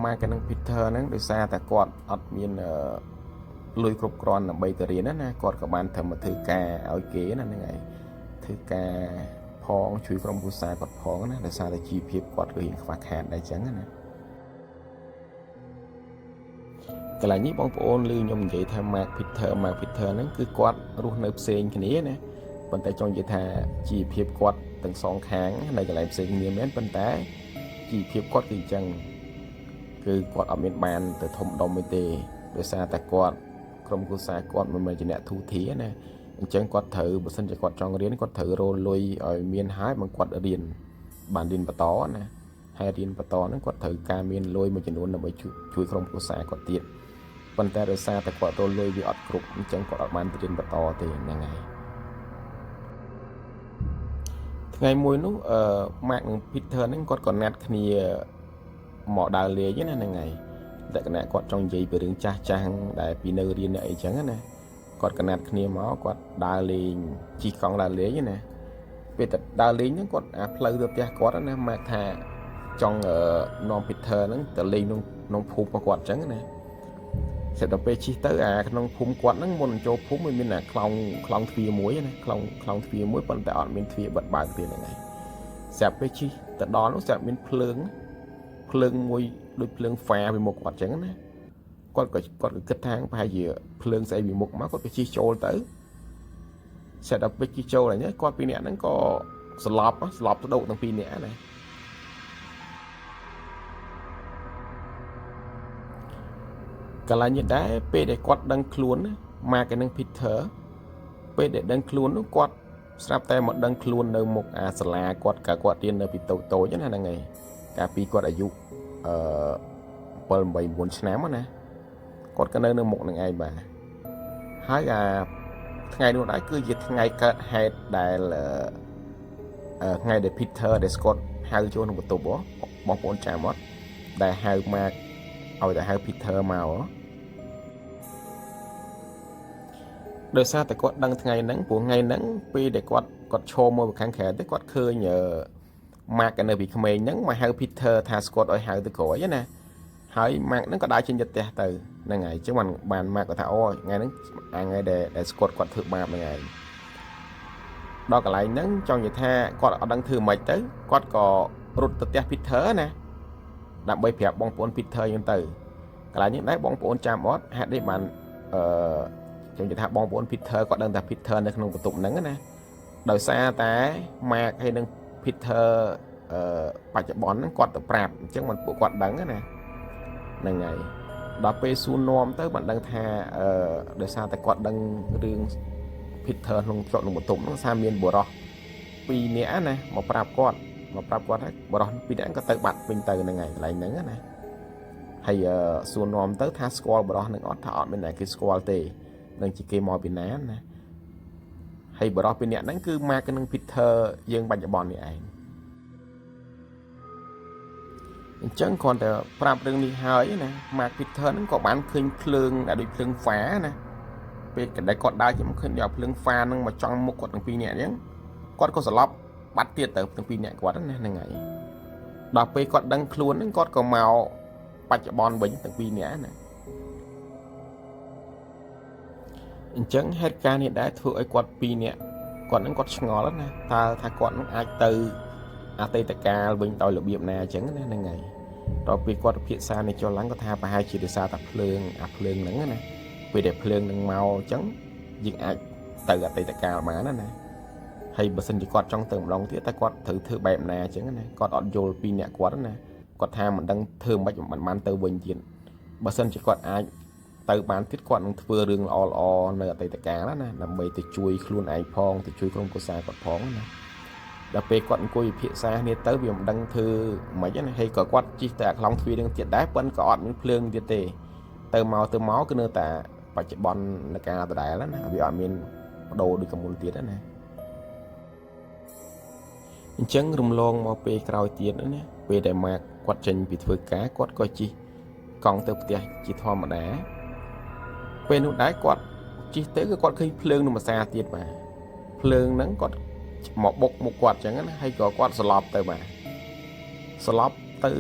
[SPEAKER 1] Mark និង Peter ហ្នឹងដោយសារតែគាត់អត់មានលុយគ្រប់គ្រាន់ដើម្បីទៅរៀនណាគាត់ក៏បានធ្វើមកធ្វើការឲ្យគេណាហ្នឹងហើយធ្វើការផងជួយក្រុមគ្រួសារគាត់ផងណាដោយសារតែជីវភាពគាត់រៀងខ្វះខាតដែរអញ្ចឹងណាកន្លែងនេះបងប្អូនឮខ្ញុំនិយាយថា Mark Peter Mark Peter ហ្នឹងគឺគាត់រស់នៅផ្សេងគ្នាណាប៉ុន្តែចង់និយាយថាជីវភាពគាត់ទាំងសងខាងនៅកន្លែងផ្សេងគ្នាមែនប៉ុន្តែជីវភាពគាត់គឺអញ្ចឹងគឺគាត់អត់មានបានទៅធំដុំទេដោយសារតែគាត់ក្រុមគ្រួសារគាត់មិនមែនជាអ្នកធូរធារណាអញ្ចឹងគាត់ត្រូវបើសិនជាគាត់ចង់រៀនគាត់ត្រូវរលុយឲ្យមានហើយមកគាត់រៀនបានរៀនបន្តណាហើយរៀនបន្តហ្នឹងគាត់ត្រូវការមានលុយមួយចំនួនដើម្បីជួយក្រុមគ្រួសារគាត់ទៀតប៉ុន្តែដោយសារតែគាត់រលុយវាអត់គ្រប់អញ្ចឹងគាត់អត់បានរៀនបន្តទេហ្នឹងហើយថ្ងៃមួយនោះអឺ Mark និង Peter ហ្នឹងគាត់ក៏ណាត់គ្នាមកដើរលេងណាហ្នឹងហើយលក្ខណៈគាត់ចង់និយាយពីរឿងចាស់ចាស់ដែលពីនៅរៀនអីចឹងណាគាត់ក៏ណាត់គ្នាមកគាត់ដើរលេងជិះកង់ដើរលេងណាពេលតែដើរលេងហ្នឹងគាត់អាផ្លូវទៅផ្ទះគាត់ណាមកថាចង់នាំ Peter ហ្នឹងទៅលេងក្នុងក្នុងភូមិរបស់គាត់ចឹងណាស្រាប់ដល់ពេលជិះទៅអាក្នុងភូមិគាត់ហ្នឹងមុនចូលភូមិវាមានអាខ្លោងខ្លោងទ្វារមួយណាខ្លោងខ្លោងទ្វារមួយប៉ុន្តែអត់មានទ្វារបិទបើកទេហ្នឹងហើយស្រាប់ពេលជិះទៅដល់នោះស្រាប់មានភ្លើងភ្លើងមួយដូចភ្លើងហ្វាពីមុខគាត់ចឹងណាគាត់ក៏គិតថាប្រហែលជាភ្លើងស្អីពីមុខមកគាត់ក៏ជិះចូលទៅស្រាប់ដល់ពេលជិះចូលហើយគាត់ពីរនាក់ហ្នឹងក៏ស្លាប់ស្លាប់ស្ដោកទាំងពីរនាក់ណាកន្លែងនេះដែរពេលដែលគាត់ដឹងខ្លួនណា Mark និង Peter ពេលដែលដឹងខ្លួននោះគាត់ស្រាប់តែមកដឹងខ្លួននៅមុខអាសាលាគាត់កាលគាត់រៀននៅពីតូចតូចណាហ្នឹងហើយកាលពីគាត់អាយុអឺ7 8 9ឆ្នាំណាគាត់ក៏នៅនៅមុខនឹងឯងបាទហើយអាថ្ងៃនោះដែរគឺជាថ្ងៃកើតហេតុដែលថ្ងៃដែល Peter ដែល Scott ហៅចូលក្នុងបន្ទប់បងប្អូនចាំអត់ដែលហៅ Mark ឲ្យតែហៅ Peter មក ដោយសារតែគាត់ដឹងថ្ងៃហ្នឹងព្រោះថ្ងៃហ្នឹងពេលដែលគាត់គាត់ឈរមកពីខាងក្រៅទៅគាត់ឃើញអឺម៉ាកនៅពីក្មេងហ្នឹងមកហៅ Peter ថាស្គាល់ឲ្យហៅទៅក្រោយណាហើយម៉ាកហ្នឹងក៏ដើរចេញទៅផ្ទះទៅហ្នឹងហើយអញ្ចឹងបានបានម៉ាកគាត់ថាអូថ្ងៃហ្នឹងអាថ្ងៃដែលដែលស្គាល់គាត់ធ្វើបាបហ្នឹងឯងដល់កន្លែងហ្នឹងចង់និយាយថាគាត់អត់ដឹងធ្វើម៉េចទៅគាត់ក៏រត់ទៅផ្ទះ Peter ណាដើម្បីប្រាប់បងប្អូន Peter អញ្ចឹងទៅកន្លែងនេះដែរបងប្អូនចាំអត់ហេតុនេះបានអឺចង់និយាយថាបងប្អូន Peter គាត់ដឹងថា Peter នៅក្នុងបន្ទប់ហ្នឹងណាដោយសារតែ Mark ហើយនិង Peter អឺបច្ចុប្បន្នហ្នឹងគាត់ទៅប្រាប់អញ្ចឹងមិនពួកគាត់ដឹងណាហ្នឹងហើយដល់ពេលសួរនាំទៅបានដឹងថាអឺដោយសារតែគាត់ដឹងរឿង Peter ក្នុងជាប់ក្នុងបន្ទប់ហ្នឹងថាមានបុរសពីរនាក់ណាមកប្រាប់គាត់មកប្រាប់គាត់ថាបុរសពីរនាក់ក៏ទៅបាត់វិញទៅហ្នឹងហើយកន្លែងហ្នឹងណាហើយសួរនាំទៅថាស្គាល់បុរសនឹងអត់ថាអត់មានតែគេស្គាល់ទេនឹងជាគេមកពីណាណាហើយបុរសពីរនាក់ហ្នឹងគឺ Mark និង Peter យើងបច្ចុប្បន្ននេះឯងអញ្ចឹងគ្រាន់តែប្រាប់រឿងនេះហើយណា Mark Peter ហ្នឹងក៏បានឃើញភ្លើងដែលដូចភ្លើងហ្វាណាពេលដែលគាត់ដើរជិះមកឃើញយកភ្លើងហ្វាហ្នឹងមកចំមុខគាត់ទាំងពីរនាក់អញ្ចឹងគាត់ក៏ស្លាប់បាត់ទៀតទៅទាំងពីរនាក់គាត់ណាហ្នឹងហើយដល់ពេលគាត់ដឹងខ្លួនហ្នឹងគាត់ក៏មកបច្ចុប្បន្នវិញទាំងពីរនាក់ណាអញ្ចឹងហេតុការណ៍នេះដែរធ្វើឲ្យគាត់ពីរនាក់គាត់ហ្នឹងគាត់ឆ្ងល់ណាតើថាគាត់ហ្នឹងអាចទៅអតីតកាលវិញដោយរបៀបណាអញ្ចឹងណាហ្នឹងហើយដល់ពេលគាត់ពិភាក្សានេះចុះឡើងគាត់ថាប្រហែលជាដោយសារតែភ្លើងអាភ្លើងហ្នឹងណាពេលដែលភ្លើងហ្នឹងមកអញ្ចឹងយើងអាចទៅអតីតកាលបានណាណាហើយបើសិនជាគាត់ចង់ទៅម្ដងទៀតតែគាត់ត្រូវធ្វើបែបណាអញ្ចឹងណាគាត់អត់យល់ពីអ្នកគាត់ណាគាត់ថាមិនដឹងធ្វើមិនមិនបានទៅវិញទៀតបើសិនជាគាត់អាចទៅបានទៀតគាត់នឹងធ្វើរឿងល្អល្អនៅអតីតកាលណាដើម្បីទៅជួយខ្លួនឯងផងទៅជួយក្រុមគ្រួសារគាត់ផងណាដល់ពេលគាត់អង្គុយពិភាក្សាគ្នាទៅវាមិនដឹងធ្វើមិនណាហើយក៏គាត់ជិះតែអាខ្លងទ្វារនឹងទៀតដែរប៉ុន្តែក៏អត់មានភ្លើងទៀតទេទៅមកទៅមកគឺនៅតែបច្ចុប្បន្នในការដដែលណាវាអត់មានបដូរដូចកមុនទៀតណាអញ្ចឹងរំលងមកពេលក្រោយទៀតណាពេលដែលម៉ាកគាត់ចេញពីធ្វើការគាត់ក៏ជិះកង់ទៅផ្ទះជាធម្មតាពេលនោះដែរគាត់ជិះទៅគឺគាត់ឃើញភ្លើងនឹងម្សាទៀតបាទភ្លើងហ្នឹងគាត់មកបុកមុខគាត់អញ្ចឹងណាហើយក៏គាត់ស្លាប់ទៅបាទស្លាប់ទៅ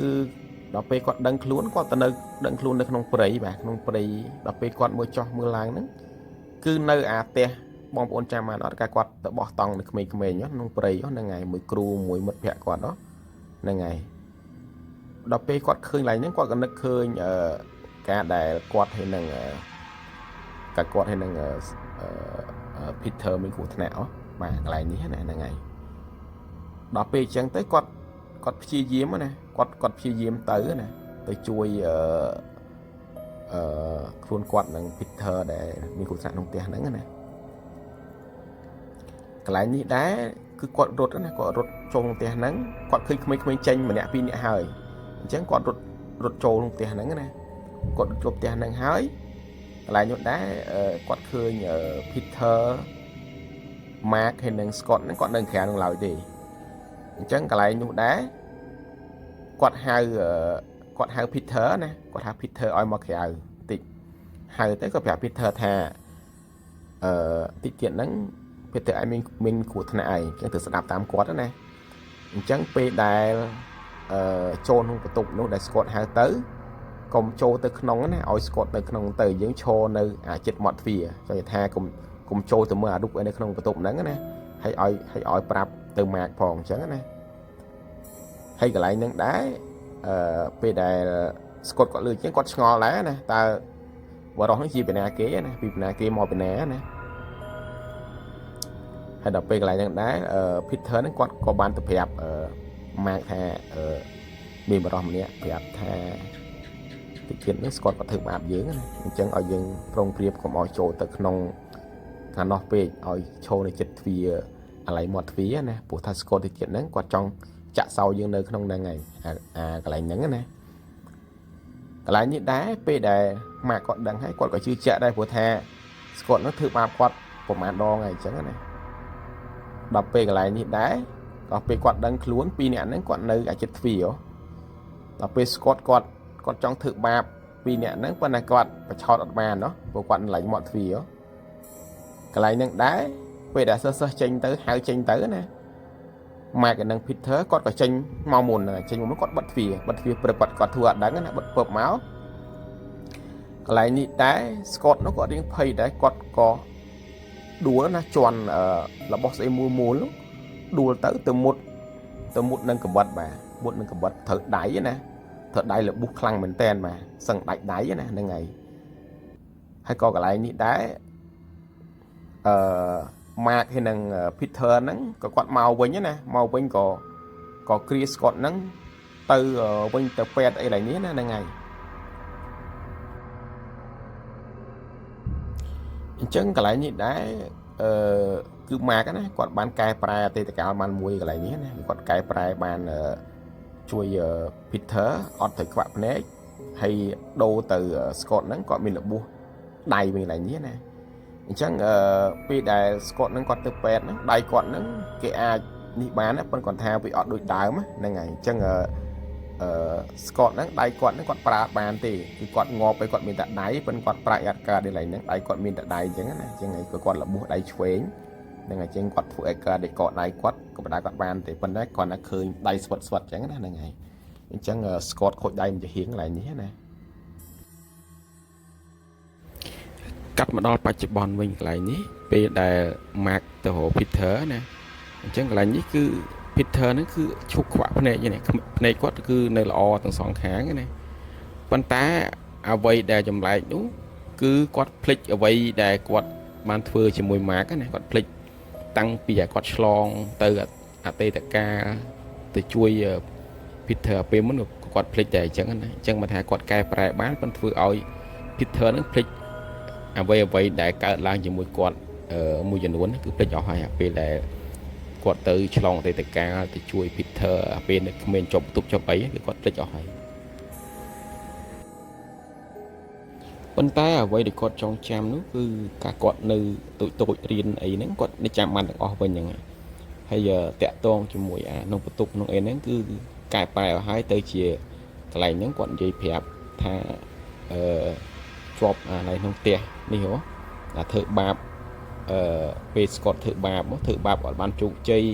[SPEAKER 1] ដល់ពេលគាត់ដឹងខ្លួនគាត់ទៅនៅដឹងខ្លួននៅក្នុងព្រៃបាទក្នុងព្រៃដល់ពេលគាត់មើលចោះមើលឡើងហ្នឹងគឺនៅអាផ្ទះបងប្អូនចាំបានអត់កាលគាត់ទៅបោះតង់នៅក្មេងៗក្នុងព្រៃហ្នឹងហើយមួយគ្រូមួយមិត្តភក្តិគាត់ហ្នឹងហើយដល់ពេលគាត់ឃើញឡើងហ្នឹងគាត់ក៏នឹកឃើញអឺការដែលគាត់ហើយនឹងកាគាត់ហើយនឹងអឺ Peter មានគ្រោះថ្នាក់ហ៎បាទកន្លែងនេះណាហ្នឹងហើយដល់ពេលអញ្ចឹងទៅគាត់គាត់ព្យាយាមណាគាត់គាត់ព្យាយាមទៅណាទៅជួយអឺអឺខ្លួនគាត់និង Peter ដែលមានគ្រោះថ្នាក់ក្នុងផ្ទះហ្នឹងណាកន្លែងនេះដែរគឺគាត់រត់ណាគាត់រត់ចូលក្នុងផ្ទះហ្នឹងគាត់ឃើញក្មេងៗចេញម្នាក់ពីរនាក់ហើយអញ្ចឹងគាត់រត់រត់ចូលក្នុងផ្ទះហ្នឹងណាគាត់រត់ចូលផ្ទះហ្នឹងហើយកន្លែងនោះដែរគាត់ឃើញ Peter Mark ហើយនិង Scott ហ្នឹងគាត់នៅក្រៅនឹងឡើយទេអញ្ចឹងកន្លែងនោះដែរគាត់ហៅគាត់ហៅ Peter ណាគាត់ហៅ Peter ឲ្យមកក្រៅតិចហៅទៅក៏ប្រាប់ Peter ថាអឺតិចទៀតហ្នឹង Peter ឲ្យមានមានគ្រោះថ្នាក់អីអញ្ចឹងទៅស្ដាប់តាមគាត់ណាអញ្ចឹងពេលដែលអឺចូលក្នុងបន្ទប់នោះដែល Scott ហៅទៅកុំចូលទៅក្នុងណាឲ្យ Scott នៅក្នុងទៅយើងឈរនៅអាចិត្តមាត់ទ្វារចង់ថាកុំកុំចូលទៅមើលអារូបអីនៅក្នុងបន្ទប់ហ្នឹងណាហើយឲ្យហើយឲ្យប្រាប់ទៅម៉ាកផងអញ្ចឹងណាហើយកន្លែងហ្នឹងដែរអឺពេលដែល Scott គាត់លឺអញ្ចឹងគាត់ឆ្ងល់ដែរណាតើបរិសហ្នឹងជាពីណាគេណាពីណាគេមកពីណាណាហើយដល់ពេលកន្លែងហ្នឹងដែរអឺ Peter ហ្នឹងគាត់ក៏បានទៅប្រាប់អឺម៉ាកថាអឺមានបរិសម្នាក់ប្រាប់ថាតិចទៀតនេះស្គាល់គាត់ធ្វើបាបយើងណាអញ្ចឹងឲ្យយើងប្រុងប្រៀបកុំឲ្យចូលទៅក្នុងខាងនោះពេកឲ្យឈរនៅចិត្តទ្វារអាឡ័យមាត់ទ្វារណាព្រោះថាស្គាល់តិចទៀតហ្នឹងគាត់ចង់ចាក់សោយើងនៅក្នុងហ្នឹងហើយអាអាកន្លែងហ្នឹងណាកន្លែងនេះដែរពេលដែលម៉ាក់គាត់ដឹងហើយគាត់ក៏ជឿជាក់ដែរព្រោះថាស្គាល់ហ្នឹងធ្វើបាបគាត់ប្រហែលដងហើយអញ្ចឹងណាដល់ពេលកន្លែងនេះដែរដល់ពេលគាត់ដឹងខ្លួនពីរនាក់ហ្នឹងគាត់នៅអាចិត្តទ្វារដល់ពេលស្គាល់គាត់គាត់ចង់ធ្វើបាបពីរនាក់ហ្នឹងប៉ុន្តែគាត់ប្រឆោតអត់បានណោះព្រោះគាត់នៅកន្លែងមាត់ទ្វារ កន្លែងហ្នឹងដែរពេលដែលសិស្សសិស្សចេញទៅហៅចេញទៅណា Mark និង Peter គាត់ក៏ចេញមកមុនហ្នឹងចេញមកមុនគាត់បិទទ្វារបិទទ្វារព្រឹបគាត់គាត់ធ្វើអត់ដឹងណាបិទពឹបមកកន្លែងនេះដែរ Scott នោះគាត់រៀងភ័យដែរគាត់ក៏ដួលណាជន់របស់ស្អីមូលមូលនោះដួលទៅទៅមុតទៅមុតនឹងកបិតបាទមុតនឹងកបិតត្រូវដៃណាត្រូវដៃរបួសខ្លាំងមែនតែនបាទសឹងដាច់ដៃណាហ្នឹងហើយហើយក៏កន្លែងនេះដែរអឺ Mark ហើយនឹង Peter ហ្នឹងក៏គាត់មកវិញណាមកវិញក៏ក៏គ្រា Scott ហ្នឹងទៅវិញទៅពេទ្យអីឡើយនេះណាហ្នឹងហើយអញ្ចឹងកន្លែងនេះដែរអឺគឺ Mark ណាគាត់បានកែប្រែអតីតកាលបានមួយកន្លែងនេះណាគាត់កែប្រែបានជួយ Peter អត់ត្រូវខ្វាក់ភ្នែកហើយដូរទៅ Scott ហ្នឹងគាត់មានរបួសដៃវិញកន្លែងនេះណាអញ្ចឹងអឺពេលដែល Scott ហ្នឹងគាត់ទៅពេទ្យហ្នឹងដៃគាត់ហ្នឹងគេអាចនេះបានណាប៉ុន្តែគាត់ថាវាអត់ដូចដើមហ្នឹងហើយអញ្ចឹងអឺអឺ Scott ហ្នឹងដៃគាត់ហ្នឹងគាត់ប្រើបានទេគឺគាត់ងាប់ไปគាត់មានតែដៃប៉ុន្តែគាត់ប្រើអត់កើតទេឡើយហ្នឹងដៃគាត់មានតែដៃអញ្ចឹងណាអញ្ចឹងហើយក៏គាត់របួសដៃឆ្វេងហ្នឹងហើយអញ្ចឹងគាត់ធ្វើឲ្យកើតដែលកកដៃគាត់ក៏មិនដែរគាត់បានទេប៉ុន្តែគាត់តែឃើញដៃស្វិតស្វិតអញ្ចឹងណាហ្នឹងហើយអញ្ចឹង Scott ខូចដៃមួយចំហៀងកន្លែងនេះណាកាត់មកដល់បច្ចុប្បន្នវិញកន្លែងនេះពេលដែល Mark ទៅរក Peter ណាអញ្ចឹងកន្លែងនេះគឺ Peter ហ្នឹងគឺឈប់ខ្វាក់ភ្នែកនេះភ្នែកគាត់គឺនៅល្អទាំងសងខាងណាប៉ុន្តែអ្វីដែលចម្លែកនោះគឺគាត់ភ្លេចអ្វីដែលគាត់បានធ្វើជាមួយ Mark ណាគាត់ភ្លេចតាំងពីឲ្យគាត់ឆ្លងទៅអតីតកាលទៅជួយ Peter ពេលមុនក៏គាត់ភ្លេចដែរអញ្ចឹងណាអញ្ចឹងមកថាគាត់កែប្រែបានប៉ុន្តែធ្វើឲ្យ Peter ហ្នឹងភ្លេចអ្វីអ្វីដែលកើតឡើងជាមួយគាត់មួយចំនួនគឺភ្លេចអស់ហើយអាពេលដែលគាត់ទៅឆ្លងអតីតកាលទៅជួយ Peter អាពេលនៅក្មេងជាប់បន្ទប់ជាប់អីគឺគាត់ភ្លេចអស់ហើយប៉ុន្តែអ្វីដែលគាត់ចងចាំនោះគឺការគាត់នៅតូចតូចរៀនអីហ្នឹងគាត់នៅចាំបានទាំងអស់វិញហ្នឹងហើយតាក់តងជាមួយអាក្នុងបន្ទប់ក្នុងអីហ្នឹងគឺកែប្រែឲ្យហើយទៅជាកន្លែងហ្នឹងគាត់និយាយប្រាប់ថាអឺជាប់អានៅក្នុងផ្ទះនេះហ៎ថាធ្វើបាបអឺពេលស្កតធ្វើបាបមកធ្វើបាបអត់បានជោគជ័យ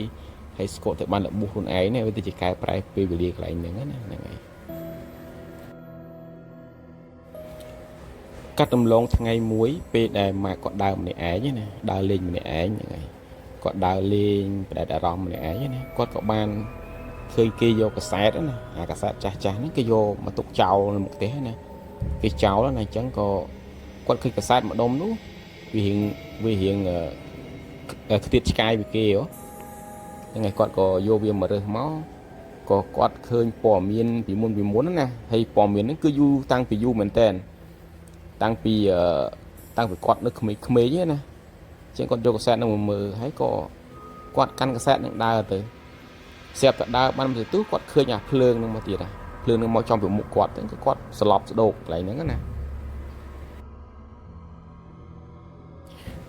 [SPEAKER 1] ហើយស្កតទៅបានរបួសខ្លួនឯងនេះវាទៅជាកែប្រែពេលវេលាកន្លែងហ្នឹងណាហ្នឹងហើយកាត់ដំឡងថ្ងៃមួយពេលដែលម៉ាក់គាត់ដើរម្នាក់ឯងណាដើរលេងម្នាក់ឯងហ្នឹងហើយគាត់ដើរលេងផ្ដែតអារម្មណ៍ម្នាក់ឯងណាគាត់ក៏បានឃើញគេយកកាសែតណាអាកាសែតចាស់ចាស់ហ្នឹងគេយកមកទុកចោលនៅមុខផ្ទះណាគេចោលណាអញ្ចឹងក៏គាត់ឃើញកាសែតម្ដុំនោះវារៀងវារៀងខ្ទាតឆ្កាយពីគេហ៎ហ្នឹងហើយគាត់ក៏យកវាមករើសមកក៏គាត់ឃើញព័ត៌មានពីមុនពីមុនណាហើយព័ត៌មានហ្នឹងគឺយូរតាំងពីយូរមែនតើតាំងពីតាំងពីគាត់នៅក្មេងៗណាជាងគាត់យកកាសែតហ្នឹងមកមើលហើយក៏គាត់កាន់កាសែតហ្នឹងដើរទៅស្រាប់តែដើរបានមួយទូគាត់ឃើញអាភ្លើងហ្នឹងមកទៀតអាភ្លើងហ្នឹងមកចំពីមុខគាត់ទៅគាត់ស្លប់ស្ដោកកន្លែងហ្នឹងណា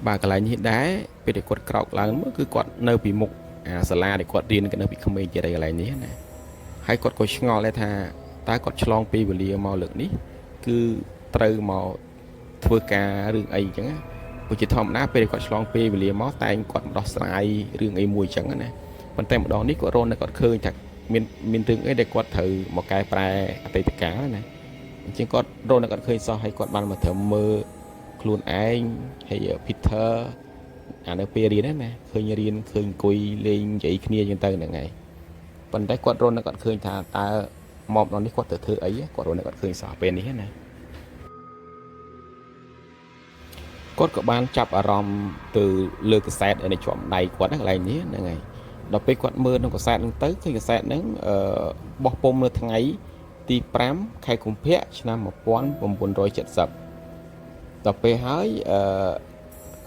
[SPEAKER 1] បាទកន្លែងនេះដែរពេលដែលគាត់ក្រោកឡើងមើលគឺគាត់នៅពីមុខអាសាលាដែលគាត់រៀនក៏នៅពីក្មេងទៀតឯកន្លែងនេះណាហើយគាត់ក៏ឆ្ងល់ដែរថាតើគាត់ឆ្លងពេលវេលាមកលើកនេះគឺត្រូវមកធ្វើការរឿងអីអញ្ចឹងណាព្រោះជាធម្មតាពេលគាត់ឆ្លងពេលវេលាមកតែងគាត់មកដោះស្រាយរឿងអីមួយអញ្ចឹងណាប៉ុន្តែម្ដងនេះគាត់រននៅគាត់ឃើញថាមានមានរឿងអីដែលគាត់ត្រូវមកកែប្រែអតីតកាលណាអញ្ចឹងគាត់រននៅគាត់ឃើញសោះហើយគាត់បានមកត្រឹមមើលខ្លួនឯងហើយ Peter អានៅពេលរៀនណាឃើញរៀនឃើញអង្គុយលេងនិយាយគ្នាអញ្ចឹងទៅហ្នឹងហើយប៉ុន្តែគាត់រននៅគាត់ឃើញថាតើមកម្ដងនេះគាត់ទៅធ្វើអីគាត់រននៅគាត់ឃើញសោះពេលនេះណាគាត់ក៏បានចាប់អារម្មណ៍ទៅលើកាសែតនៅជាប់ដៃគាត់ហ្នឹងកន្លែងនេះហ្នឹងហើយដល់ពេលគាត់មើលក្នុងកាសែតហ្នឹងទៅឃើញកាសែតហ្នឹងអឺបោះពុម្ពនៅថ្ងៃទី5ខែកុម្ភៈឆ្នាំ1970ដល់ពេលហើយអឺ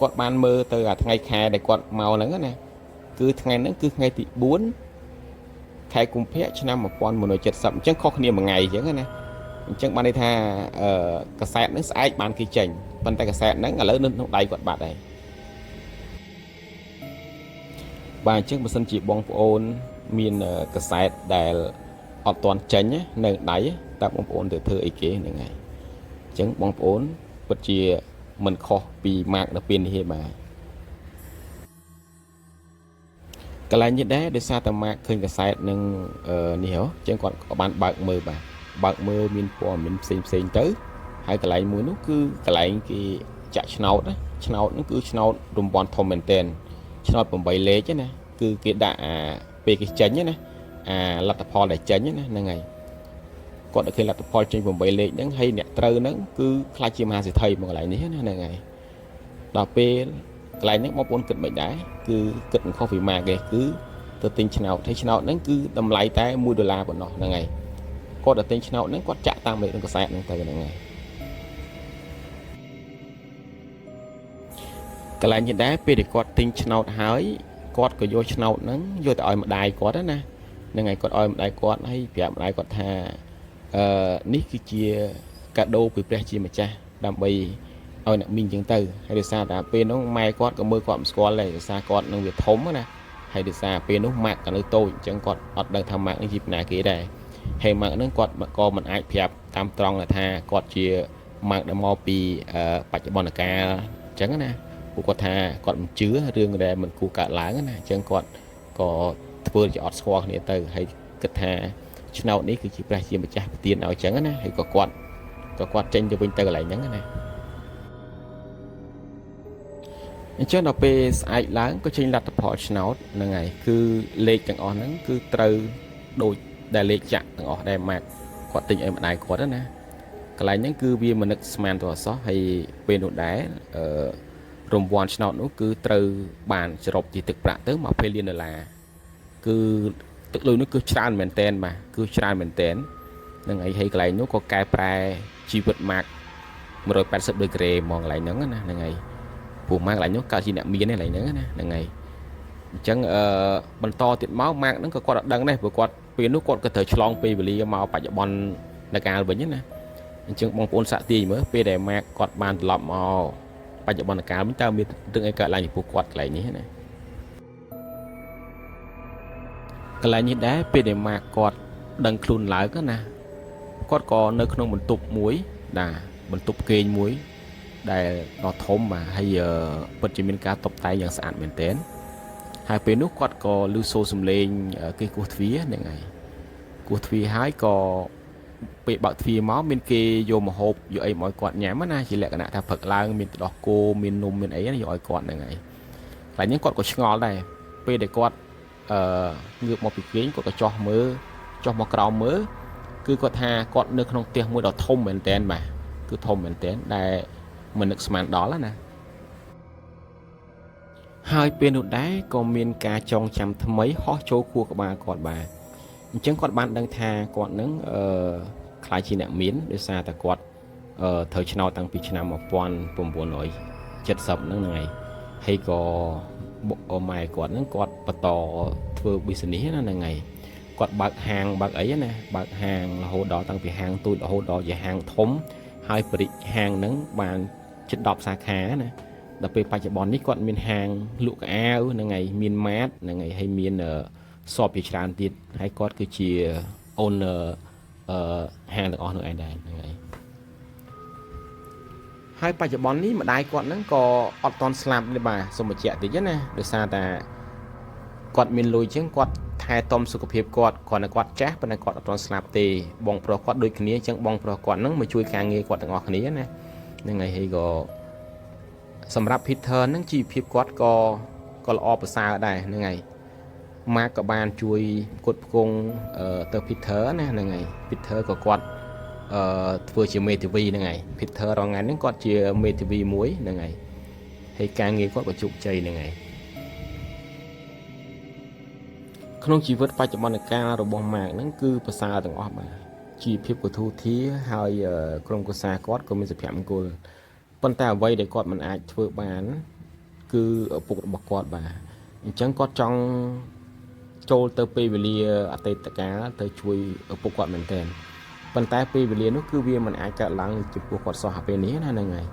[SPEAKER 1] គាត់បានមើលទៅអាថ្ងៃខែដែលគាត់មកហ្នឹងណាគឺថ្ងៃហ្នឹងគឺថ្ងៃទី4ខែកុម្ភៈឆ្នាំ1970អញ្ចឹងខុសគ្នាមួយថ្ងៃអញ្ចឹងណាអញ្ចឹងបានន័យថាអឺកាសែតហ្នឹងស្អែកបានគេចេញប៉ុន្តែកាសែតហ្នឹងឥឡូវនៅក្នុងដៃគាត់បាត់ហើយបាទអញ្ចឹងបើសិនជាបងប្អូនមានកាសែតដែលអត់ទាន់ចេញនៅដៃតើបងប្អូនទៅធ្វើអីគេហ្នឹងហើយអញ្ចឹងបងប្អូនពិតជាមិនខុសពីម៉ាកនៅពេលនេះទេបាទ កន្លែងនេះដែរដោយសារតែម៉ាកឃើញកាសែតនឹងនេះហ៎អញ្ចឹងគាត់ក៏បានបើកមើលបាទបើកមើលមានព័ត៌មានផ្សេងផ្សេងទៅហើយកន្លែងមួយនោះគឺកន្លែងគេចាក់ឆ្នោតណាឆ្នោតហ្នឹងគឺឆ្នោតរង្វាន់ធំមែនតែនឆ្នោត8លេខណាគឺគេដាក់អាពេលគេចេញណាអាលទ្ធផលដែលចេញណាហ្នឹងហើយគាត់ទៅឃើញលទ្ធផលចេញ8លេខហ្នឹងហើយអ្នកត្រូវហ្នឹងគឺខ្លាចជាមហាសេដ្ឋីមកកន្លែងនេះណាហ្នឹងហើយដល់ពេលកន្លែងហ្នឹងបងប្អូនគិតមិនដែរគឺគិតមិនខុសពីម៉ាកទេគឺទៅទិញឆ្នោតហើយឆ្នោតហ្នឹងគឺតម្លៃតែ1ដុល្លារប៉ុណ្ណោះហ្នឹងហើយគាត់ទៅទិញឆ្នោតហ្នឹងគាត់ចាក់តាមលេខក្នុងកាសែតហ្នឹងទៅហ្នឹងហើយកន្លែងនេះដែរពេលដែលគាត់ទិញឆ្នោតហើយគាត់ក៏យកឆ្នោតហ្នឹងយកទៅឲ្យម្ដាយគាត់ណាហ្នឹងហើយគាត់ឲ្យម្ដាយគាត់ហើយប្រាប់ម្ដាយគាត់ថាអឺនេះគឺជាកាដូពីព្រះជាម្ចាស់ដើម្បីឲ្យអ្នកមីងចឹងទៅហើយដោយសារតែពេលហ្នឹងម៉ែគាត់ក៏មើលគាត់មិនស្គាល់ដែរដោយសារគាត់នឹងវាធំណាហើយដោយសារពេលនោះម៉ាក់ក៏នៅតូចអញ្ចឹងគាត់អត់ដឹងថាម៉ាក់នេះជាពីណាគេដែរហើយម៉ាក់ហ្នឹងគាត់ក៏មិនអាចប្រាប់តាមត្រង់ថាគាត់ជាម៉ាក់ដែលមកពីបច្ចុប្បន្នកាលអញ្ចឹងណាពួកគាត់ថាគាត់មិនជឿរឿងដែលមិនគួរកើតឡើងណាអញ្ចឹងគាត់ក៏ធ្វើជាអត់ស្គាល់គ្នាទៅហើយគិតថាឆ្នោតនេះគឺជាព្រះជាម្ចាស់ប្រទានឲ្យអញ្ចឹងណាហើយក៏គាត់ក៏គាត់ចេញទៅវិញទៅកន្លែងហ្នឹងណាអញ្ចឹងដល់ពេលស្អែកឡើងក៏ចេញលទ្ធផលឆ្នោតហ្នឹងហើយគឺលេខទាំងអស់ហ្នឹងគឺត្រូវដូចដែលលេខចាក់ទាំងអស់ដែលម៉ាក់គាត់ទិញឲ្យម្ដាយគាត់ណាកន្លែងហ្នឹងគឺវាមិននឹកស្មានទៅអសោះហើយពេលនោះដែរអឺរង្វាន់ឆ្នោតនោះគឺត្រូវបានសរុបជាទឹកប្រាក់ទៅ20លានដុល្លារគឺទឹកលុយនោះគឺច្រើនមែនតែនបាទគឺច្រើនមែនតែននឹងអីហើយកន្លែងនោះក៏កែប្រែជីវិតម៉ាក់180ដឺក្រេហ្មងកន្លែងហ្នឹងណាហ្នឹងហើយព្រោះម៉ាក់កន្លែងនោះកើតជាអ្នកមានឯកន្លែងហ្នឹងណាហ្នឹងហើយអញ្ចឹងអឺបន្តទៀតមកម៉ាក់ហ្នឹងក៏គាត់អត់ដឹងដែរព្រោះគាត់ពេលនោះគាត់ក៏ត្រូវឆ្លងពេលវេលាមកបច្ចុប្បន្ននកាលវិញណាអញ្ចឹងបងប្អូនសាក់ទាយមើលពេលដែលម៉ាក់គាត់បានត្រឡប់មកបច្ចុប្បន្នកាលវិញតើមានរឿងអីកើតឡើងចំពោះគាត់កន្លែងនេះណាកន្លែងនេះដែរពេលដែលម៉ាក់គាត់ដឹងខ្លួនឡើងណាគាត់ក៏នៅក្នុងបន្ទប់មួយបាទបន្ទប់គេងមួយដែលដ៏ធំបាទហើយពិតជាមានការតុបតែងយ៉ាងស្អាតមែនទែនហើយពេលនោះគាត់ក៏ឮសូរសំឡេងគេគោះទ្វារហ្នឹងហើយគោះទ្វារហើយក៏ពេលបើកទ្វារមកមានគេយកម្ហូបយកអីមកឲ្យគាត់ញ៉ាំណាជាលក្ខណៈថាព្រឹកឡើងមានទឹកដោះគោមាននំមានអីណាយកឲ្យគាត់ហ្នឹងហើយកន្លែងនេះគាត់ក៏ឆ្ងល់ដែរពេលដែលគាត់អឺងើបមកពីគេងគាត់ក៏ចោះមើលចោះមកក្រោមមើលគឺគាត់ថាគាត់នៅក្នុងផ្ទះមួយដ៏ធំមែនតែនបាទគឺធំមែនតែនដែលមិននឹកស្មានដល់ណាហើយពេលនោះដែរក៏មានការចងចាំថ្មីហោះចូលខួរក្បាលគាត់បាទអញ្ចឹងគាត់បានដឹងថាគាត់នឹងអឺក្លាយជាអ្នកមានដោយសារតែគាត់អឺត្រូវឆ្នោតតាំងពីឆ្នាំ1970ហ្នឹងហ្នឹងហើយហើយក៏ម៉ែគាត់ហ្នឹងគាត់បន្តធ្វើ business ណាហ្នឹងហើយគាត់បើកហាងបើកអីណាបើកហាងរហូតដល់តាំងពីហាងទូចរហូតដល់ជាហាងធំហើយបរិហាងហ្នឹងបានជិត10សាខាណាដល់ពេលបច្ចុប្បន្ននេះគាត់មានហាងលក់ខោអាវហ្នឹងហើយមានម៉ាតហ្នឹងហើយហើយមានសពជាច្រើនទៀតហើយគាត់គឺជា owner អឺហាងទាំងអស់នោះឯងដែរហ្នឹងហើយហើយបច្ចុប្បន្ននេះម្ដាយគាត់ហ្នឹងក៏អត់តន់ស្លាប់ទេបាទសូមបញ្ជាក់តិចណាដោយសារតែគាត់មានលុយជាងគាត់ថែទាំសុខភាពគាត់គ្រាន់តែគាត់ចាស់ប៉ុន្តែគាត់អត់ទាន់ស្លាប់ទេបងប្រុសគាត់ដូចគ្នាអញ្ចឹងបងប្រុសគាត់ហ្នឹងមកជួយការងារគាត់ទាំងអស់គ្នាណាហ្នឹងហើយហើយក៏សម្រាប់ Peter ហ្នឹងជីវភាពគាត់ក៏ក៏ល្អប្រសើរដែរហ្នឹងហើយម៉ាកក៏បានជួយផ្គត់ផ្គង់ទៅ Peter ណាហ្នឹងហើយ Peter ក៏គាត់អឺធ្វើជាមេធាវីហ្នឹងហើយ Peter រងថ្ងៃហ្នឹងគាត់ជាមេធាវីមួយហ្នឹងហើយហើយការងារគាត់ក៏ជោគជ័យហ្នឹងហើយក្នុងជីវិតបច្ចុប្បន្នកាលរបស់ម៉ាកហ្នឹងគឺប្រសើរទាំងអស់បាទជីវភាពក៏ធូរធារហើយក្រុមគ្រួសារគាត់ក៏មានសុភមង្គលប៉ុន្តែអ្វីដែលគាត់មិនអាចធ្វើបានគឺឪពុករបស់គាត់បាទអញ្ចឹងគាត់ចង់ចូលទៅពេលវេលាអតីតកាលទៅជួយឪពុកគាត់មែនទែនប៉ុន្តែពេលវេលានោះគឺវាមិនអាចកើតឡើងចំពោះគាត់សោះពេលនេះណាហ្នឹងហើយ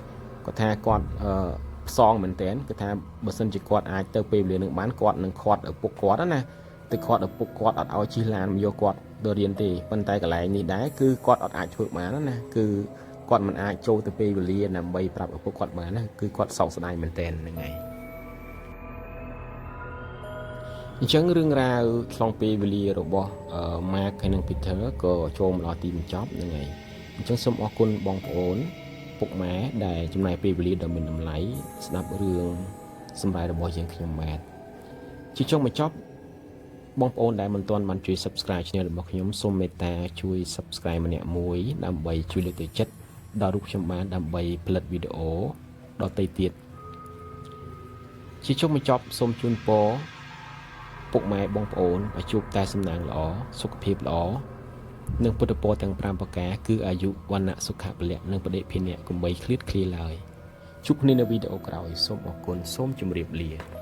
[SPEAKER 1] គាត់ថាគាត់អឺផ្សងមែនទែនគឺថាបើសិនជាគាត់អាចទៅពេលវេលានឹងបានគាត់នឹងខាត់ឪពុកគាត់ណាទៅខាត់ឪពុកគាត់អត់ឲ្យជិះឡានមកយកគាត់ទៅរៀនទេប៉ុន្តែកន្លែងនេះដែរគឺគាត់អត់អាចធ្វើបានណាគឺគាត់មិនអាចចូលទៅពេលវេលាដើម្បីប្រាប់ឪពុកគាត់បានណាគឺគាត់សោកស្ដាយមែនទែនហ្នឹងហើយ អញ្ចឹងរឿងរ៉ាវឆ្លងពេលវេលារបស់ Mark ហើយនិង Peter ក៏ចូលមកដល់ទីបញ្ចប់ហ្នឹងហើយអញ្ចឹងសូមអរគុណបងប្អូនពុកម៉ែដែលចំណាយពេលវេលាដ៏មានតម្លៃស្ដាប់រឿងសម្រាយរបស់យើងខ្ញុំបាទជាចុងបញ្ចប់បងប្អូនដែលមិនទាន់បានជួយ Subscribe Channel របស់ខ្ញុំសូមមេត្តាជួយ Subscribe ម្នាក់មួយដើម្បីជួយលើកទឹកចិត្តដល់រូបខ្ញុំបានដើម្បីផលិតវីដេអូដទៃទៀតជាចុងបញ្ចប់សូមជូនពរ ពុកម៉ែបងប្អូនឲ្យជួបតែសំណាងល្អសុខភាពល្អនិងពុទ្ធពរទាំង5ប្រការគឺអាយុវណ្ណៈសុខៈពលៈនិងបដិភិនៈកុំបីឃ្លាតឃ្លាឡើយជួបគ្នានៅវីដេអូក្រោយសូមអរគុណសូមជម្រាបលា។